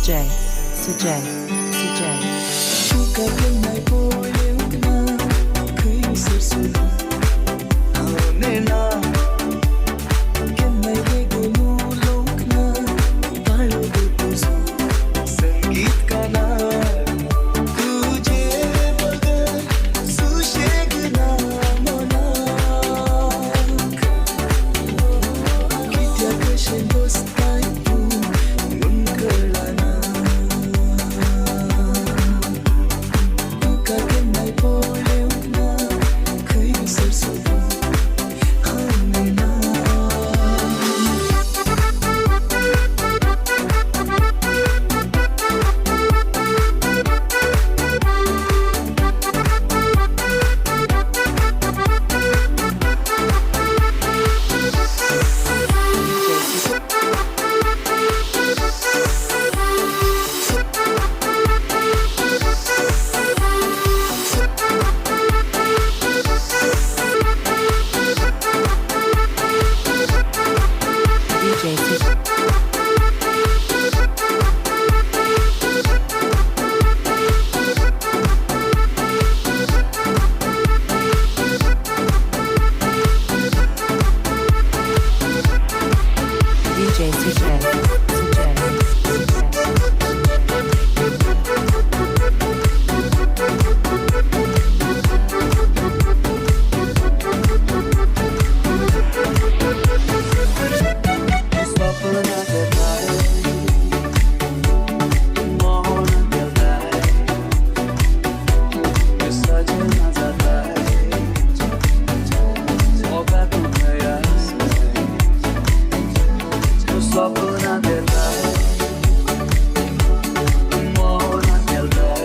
Sujay, Sujay, Sujay. तुका केन्नाय पळोवंक ना खंयसर सोदून हांव नेणा, केन्नाय लेगून उलोवंक ना ताळो गो तुजो संगीत कानार, तुजे बगर सुशेग ना मनाक, कित्याक अशें बसताय तूं म्हूण कळना, तुका केन्नाय पळोवंक ना खंयसर सोदून हांव नेणा. DJ Sujay. DJ Sujay. DJ Sujay, Sujay, Sujay. स्वप्न देताय मोहन देताय सजना जाताय मोगा तूं खंय आसताय, स्वप्न देताय मोहन देताय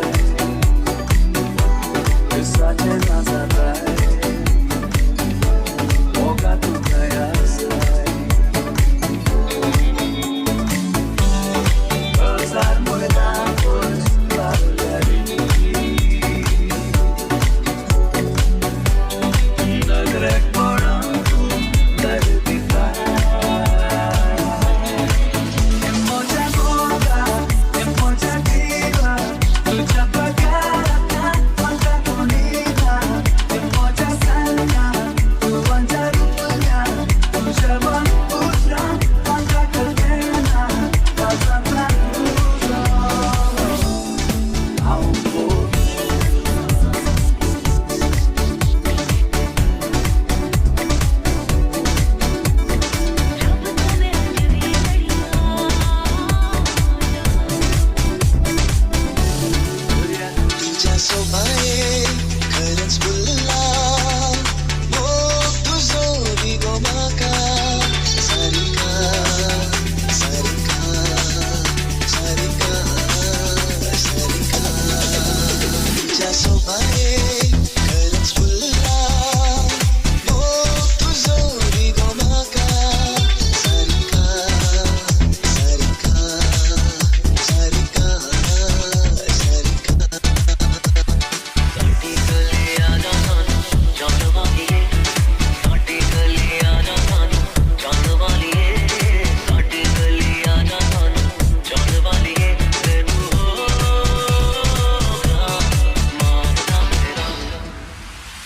सजना जाताय मोगा तूं खंय आसताय. Passar muertos नजरेक पडून तूं दर्दिता, म्हज्या मोगा म्हज्या जिवा तुज्या बगर म्हाका कोणी ना, म्हज्या सारक्या तूं म्हज्या रुपया तुज्या उतरां म्हाका कळना, ताचा तुजो हांव बोल. रब तने अंजलि लड़ियां. तुझ्या सोबाये खरंच फुलला मोग तुझो दिगो म्हाका, सारिका सारिका सारिका सारिका. तुझ्या सोबाये खरंच फुलला मोग तुझो दिगो म्हाका, सारिका सारिका सारिका सारिका. ਸਾਡੀ ਗਲੀ ਆ ਜਾ ਸਾਨੂੰ ਜਾਣ ਵਾਲੀਏ, ਸਾਡੀ ਗਲੀ ਆ ਜਾ ਸਾਨੂੰ ਜਾਣ ਵਾਲੀਏ, ਸਾਡੀ ਗਲੀ ਆ ਜਾ ਸਾਨੂੰ ਜਾਣ ਵਾਲੀਏ, ਤੈਨੂੰ ਹੋਗਾ ਮਾਰਦਾ ਮੇਰਾ.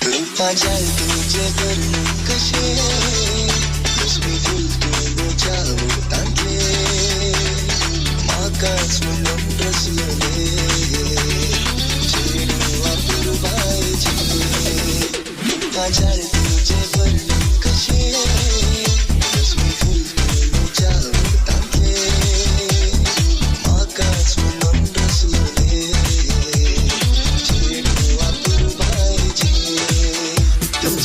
रूपा जाय तुझे वर्णन कशे, लक्ष्मी फूल तूं म्हज्या ओठांतले, म्हाकाच म्हणून रचलेले चेडूं अपुरबायेचें. रूपा जाय तुझे वर्णन कशे, लक्ष्मी फूल तूं म्हज्या ओठांतले, म्हाकाच म्हणून रचलेले चेडूं अपुरबायेचें. तुझ्या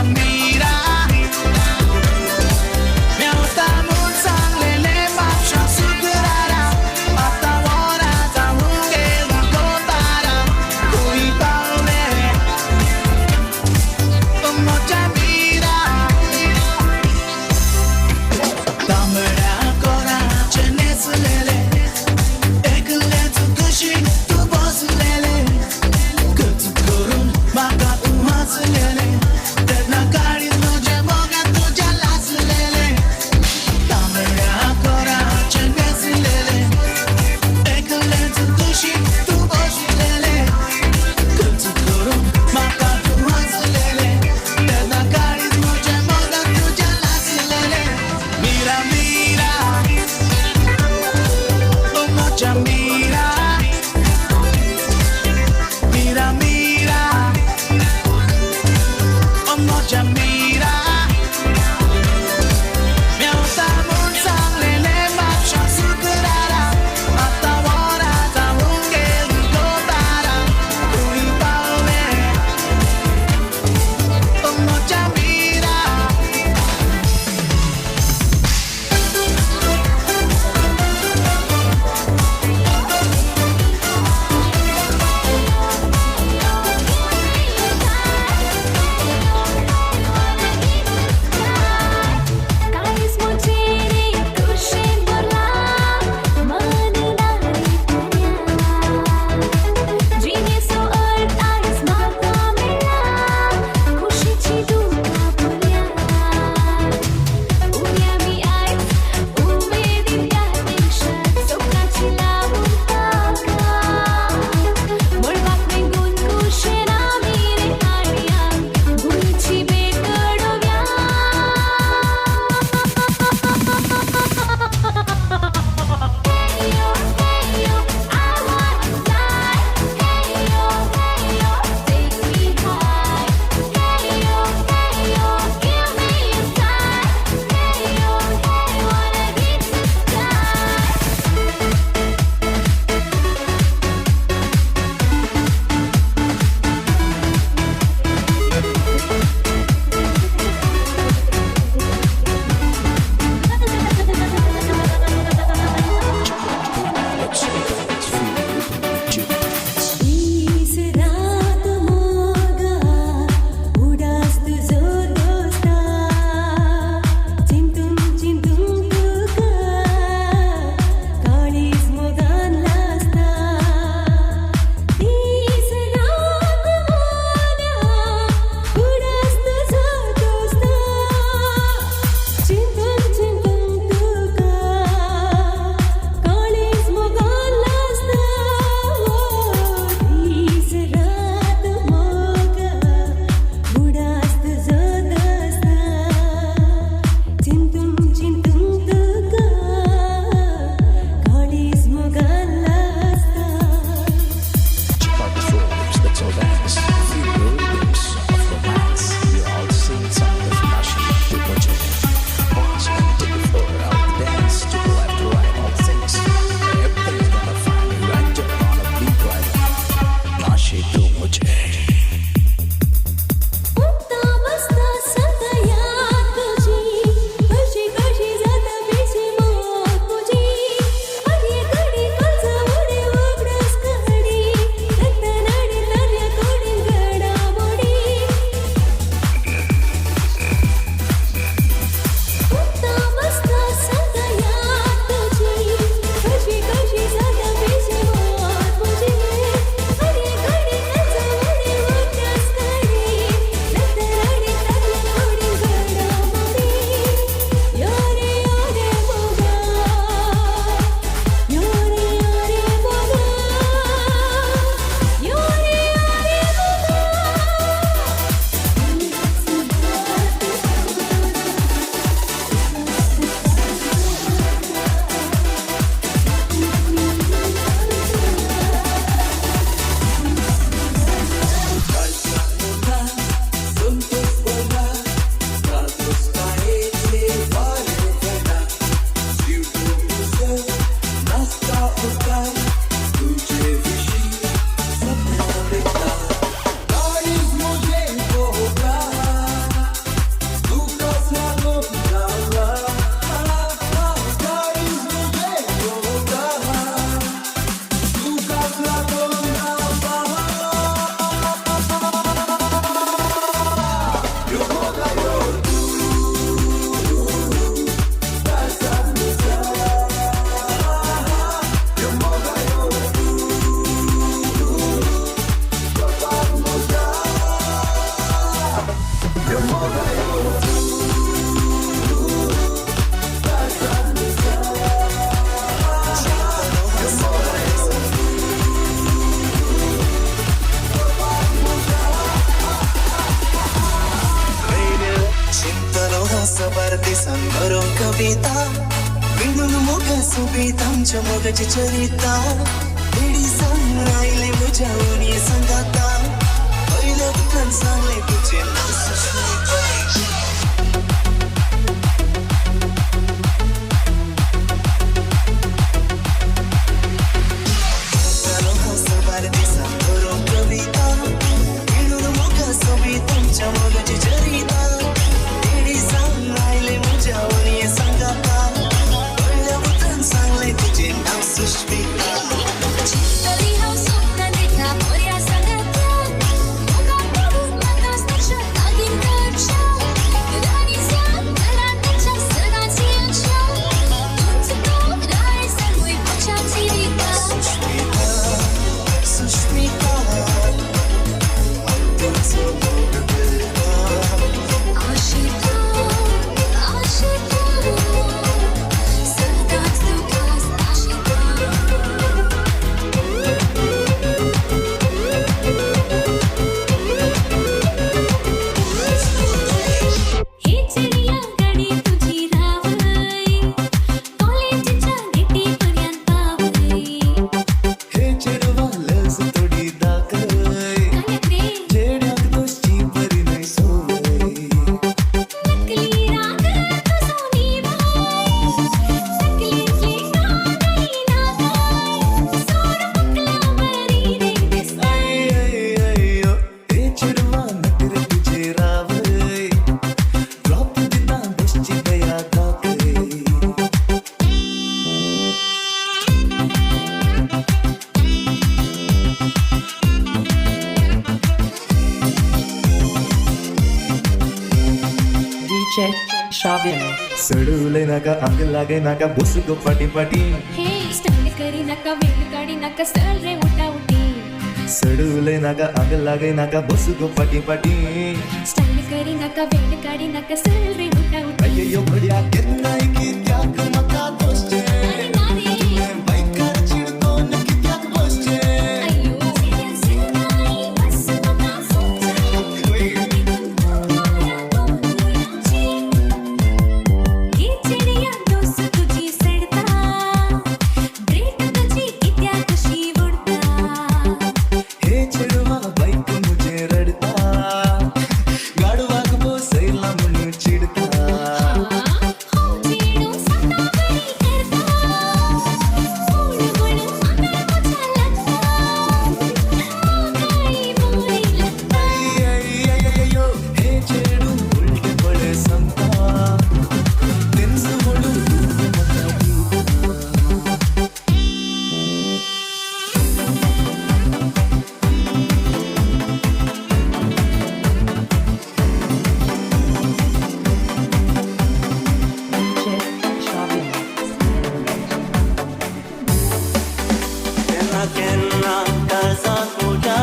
म्हज्या मीरा. मेवता म्हूण सांगलेलें म्हापशा सुकरारा, आतां वरां जावन गेलीं कोतारा. खंय पावलें म्हज्या मीरा? तांबड्या कोराचें न्हेसलेलें, एकलेंच कशी तूं बसलेलें, कच करून म्हाका तूं हांसलेलें तेन्ना. सबार दिसान बरोवंक कविता विणून मोगा सोबीत आमच्या मोगाची चरिता बेडी सांग आयले म्हज्या उणी सांगाता पयल्या उतरान सांगलें तुजें नांव सुश्मिता. सबार दिसान बरोवंक कविता विणून मोगा सोबीत आमच्या मोगाची चरिता बेडी सांग आयले म्हज्या उणी सांगाता पयल्या उतरान सांगलें तुजें नांव सुश्मिता. चिंतली हांव स्वप्न देखा बऱ्या सांगाता मोगा पडून म्हाका स्पर्श लागीं करच्या राणी जावन घरांतच्या सदांच येवच्या तूंच तो राय सर्वूय म्हज्या जिविता. सुश्मिता, सुश्मिता, तुझो मोग करता. आशिता आशिता सदांच तुका आशिता. हे चेडिया गाडी तुजी रावय कॉलेजीच्या गेटी पर्यंत पावय. हे चेडवा लज थोडी दाखय, कायक रे चेड्याक दोशची बरी न्हय संवय. नकली राग तुजो निभाय तकलेंतली कांय ना काय सोर मुकल्या बरी रे दिसताय. अय्यो, हे चेडवा नकर तुझे रावय, ड्रॉप दिता दोशची दया दाखय. DJ Shavin. सडूले नाका आंग लागे नाका बस गो फाटी फाटी. हे स्टाईल करी नका वेळ काढी नका चल रे उठा उठी. सडूले नाका आंग लागे नाका बस गो फाटी फाटी. स्टाईल करी नका वेळ काढी नका चल रे उठा उठी. अय्यो बड्या केन्नाय कित्याक म्हाका दोशचें, अरे ना रे बायकार चिडकोन कित्याक बसचें. अय्यो बस म्हाका हे चेडिया दोस तुजी सडता ब्रेक तुजी कित्याक कशी उडता. हे चेडवा बायक मुझे रडता, गाडवाक बसयला म्हणून चिडता. हो चेडू स्वता बरी करता पूण म्हणून आंगार म्हज्या लागता म्हाकाय बरी लागता. अय्यो हे चेडू उलटे पळे सांगता, तेंच म्हणून तूं म्हाका दिता. DJ Shavin. केन्ना केन्ना काळजांत तुज्या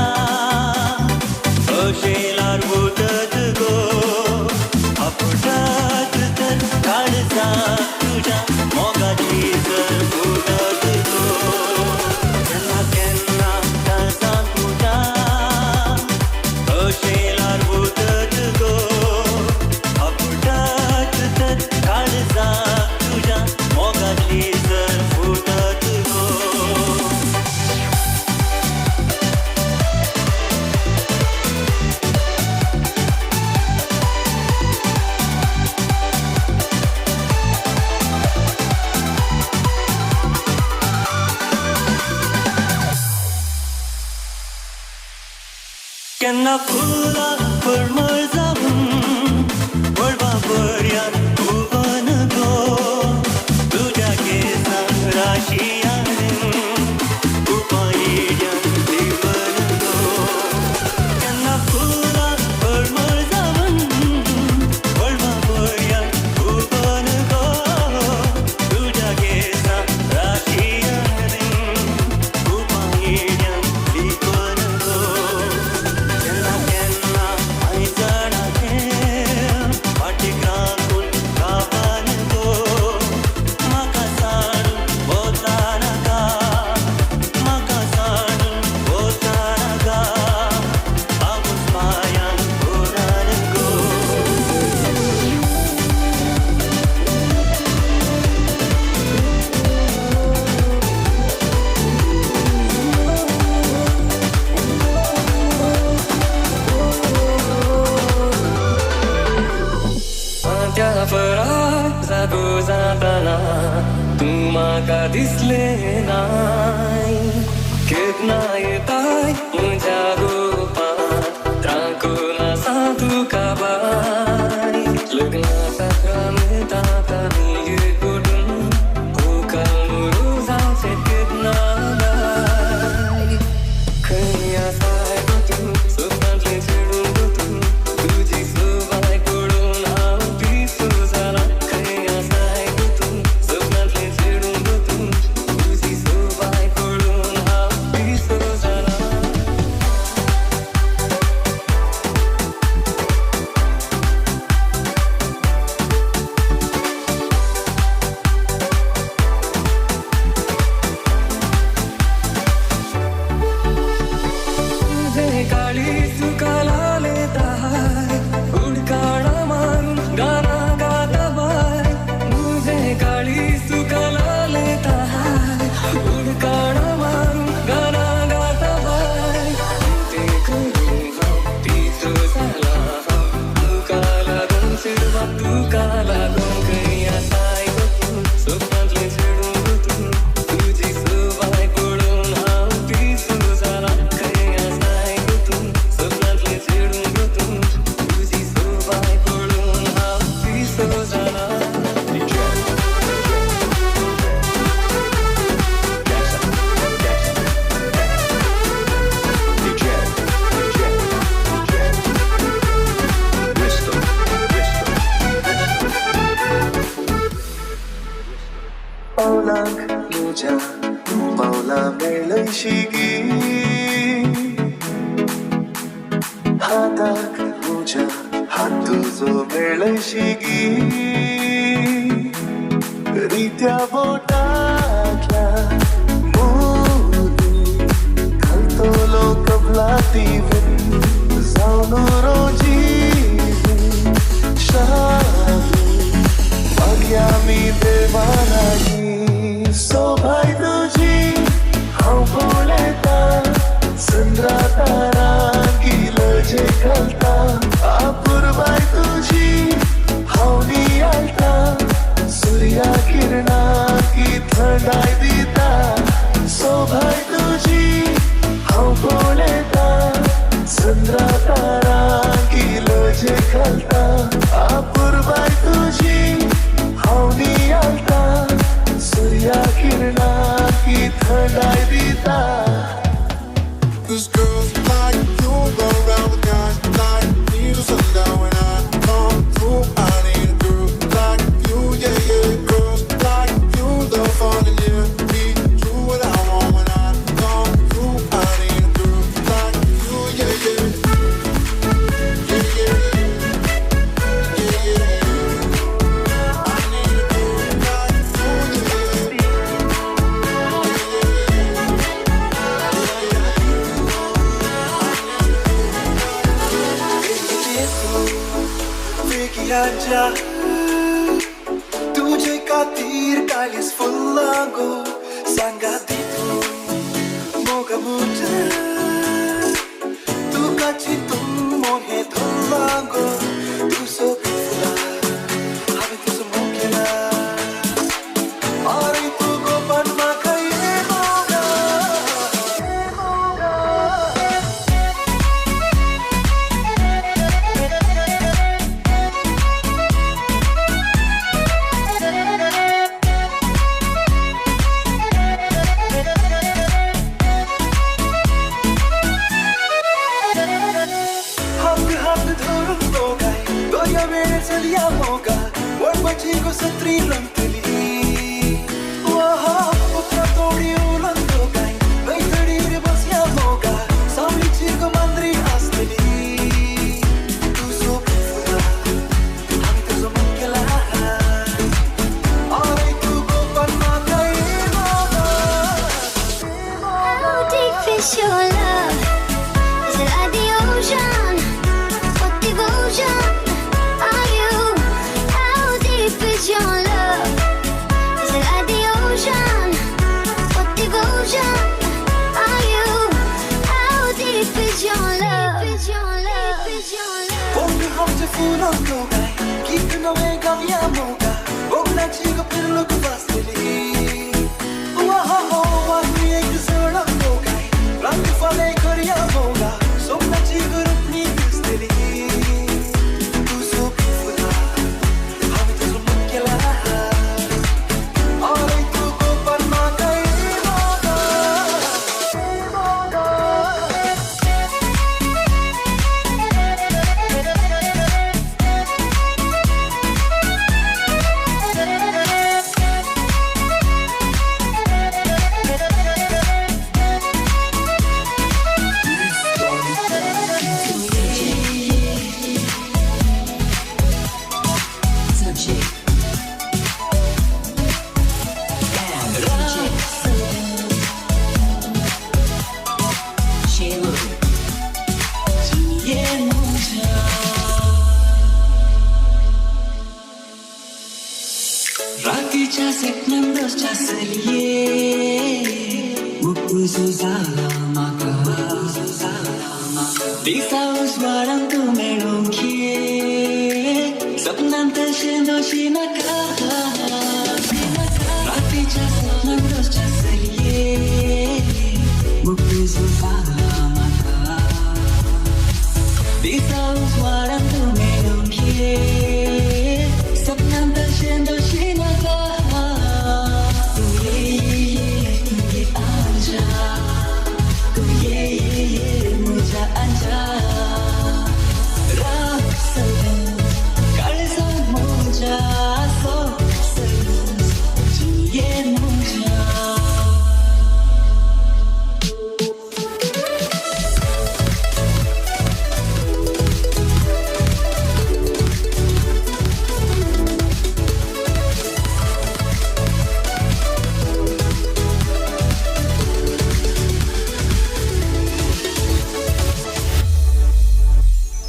अशेलार उदत गो आपुटात तर काळजांत तुज्या मोगाची जर फुटत गो. केन्ना केन्ना काळजांत तुज्या अशेलार उदत गो आपुटात तर काळजांत तुज्या मोगाची जर फुटत गो. केन्ना फुलां परमळ जावन वळवा बऱ्यान उबन गो तुज्या केसां राशी हाडून उपायड्यान लिपन गो. केन्ना फुलां परमळ जावन वळवा बऱ्यान उबन गो तुज्या केसां राशी हाडून उपायड्यान लिपन गो. केन्ना केन्ना जातना तूं म्हाका दिसलें नाय केन्ना येताय म्हज्या गोपांत त्राकून आसा तुका बाय लग्ना साक्रामेंताक आमी कुटून होकाल मुरू जावचें केन्ना गाय खंय आसाय गो तूं सपनांतलें चेडूं गो तूं तुजी सोबाय पळोवन हांव पिसो जालां खंय आसाय गो तूं सपनांतलें चेडूं गो तूं तुजी सोबाय पळोवन हांव पिसो जालां. तुझे काळीज तुका लालताय उडकाणा मारून गाना गाता बाय तुझे काळीज तुका लालताय उडकाणा मारून गाना गाता बाय ते करून हांव पिसो जाला हांव तुका लागून चेडवा तुका लागून खंय आसाय गो तूं सपनांतलें चेडूं गो तूं तुजी सोबाय पळोवन हांव पिसो जाला खंय आसाय गो तूं सपनांतलें चेडूं गो तूं तुजी सोबाय पळोवन हांव पिसो जाला. DJ Jackson, Jackson, DJ, DJ, DJ, Bristol, Bristol. पावलांक म्हज्या पावलां मेळयशी गी हाताक म्हज्या हात तुजो मेळयशी गी रित्या बोटांतल्या मोदी घालतलो कबलाती जावन रोजी शादी मागया आमी देवा लागीं सोबाय तुजी हांव पळयतां चंद्रा तारा गिलजे घालता अपुरबाय तुजी हांव नियाळटा सुर्या किरणां की थंडाय दिता सोबाय तुजी हांव पळयतां चंद्रा तारा गिलजे घालता अपुरबाय तुजी हांव नियाळटा सुर्या किरणां की थंडाय दिता. There's girls like you go round with guys like me till sundown. When I come through, I need a girl like you, yeah, yeah. Girls like you love fun and yeah, me do what I want. When I come through, I need a girl like you, yeah, yeah, yeah, yeah, yeah, yeah. I need a girl like you, yeah, yeah. वेगियाच्या तुझे खातीर कालीस फुल्लां गो सांगाती तूं मोग म्हज्या तुका चिंतून मोहे धरलां गो तूं सोबीत फुलां हांवें तुजो मोग केला आरे तूं गोपान म्हाका ये मोगा ये मोगा. हात हात धरून दोगाय दर्या वेळेर चलया मोगा वळपाची गो सत्री रंगतली वाहा उतरां तोडी उलोवन दोगाय न्हंयतडीर बसया मोगा सावळीची गो मांद्री आसतली तूं सोबीत फुलां हांवें तुजो मोग केला आरे तूं गोपान म्हाका ये मोगा. How deep is your love? Is it like the ocean? What devotion are you? How deep is your love? तुझे फुलां काय गीत नवे गावया मोगा बोगडाची ग फिरलोक वाजलेली हो वाजली एक जण काय रंग फाले करया मोगा स्वप्नाची ग रुपणी दिसलेली तू सोपी फुला हांवें तुजो मोग केला अरे तूं गोपाल म्हाका मोगा मोगा. रातीच्या सेकंदाच्या सलिये मुकुसू जाला म्हाका दिसा उजवाडान तूं मेळूंक ये सपनांत तशें दोशी नाका रातीच्या सेकंदाच्या सलिये मुकुसू जाला म्हाका दिसा उजवाडान तूं मेळूंक ये सपनांत तशें दोशी नाका तूं ये ये तूं ये आजा तूं ये ये ये म्हज्या आजा रात सगळें काळजां म्हज्या सगळें जिये म्हज्या.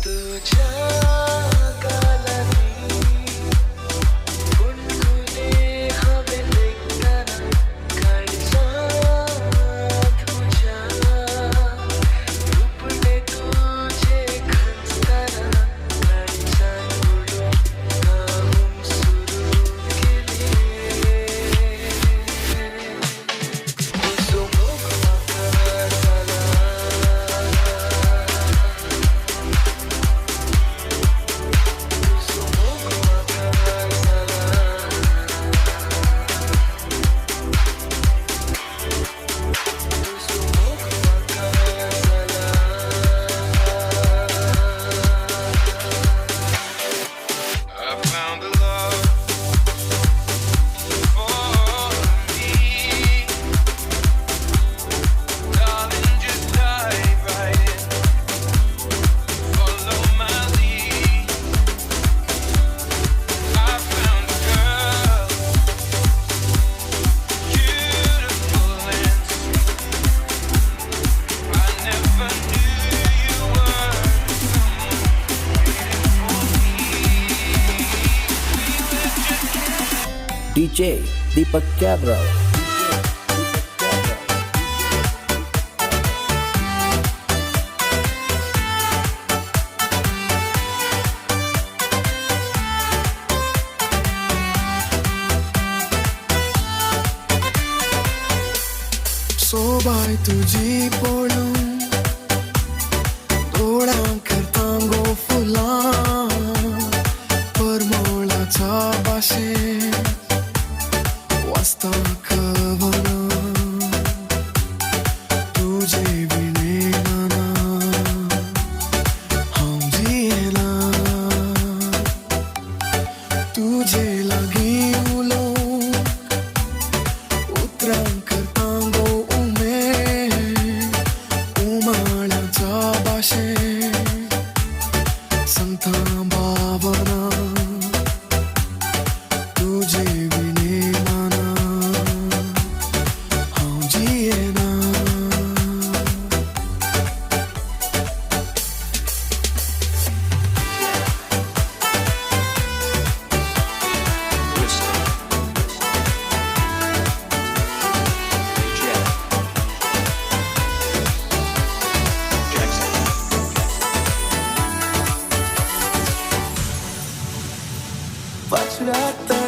तुझ्या गालांनी गुणगुणे हवे ऐकताना काळजात तुझ्या रुपणे तुझे खचताना काळजात उडून गाऊन सुरू केले तुझो मोग म्हाका जाला. I found a love for me. Darling, just dive right in. Follow my lead. I found a girl, beautiful and sweet. I never knew you were someone waiting for me. DJ Deepak Cabral. सोबाय तुजी पळोवन दोळ्यां करता गो फुलां परमळाच्या भाशेन वाचता कवनां तुजे विणे नाना हांव जियेना तुजे लागीं उलोवंक उतरां करता गो उमेद उमाळ्याच्या भाशेन सांगता भावना तुजे विणे नाना हांव जियेना. Jackson. रात.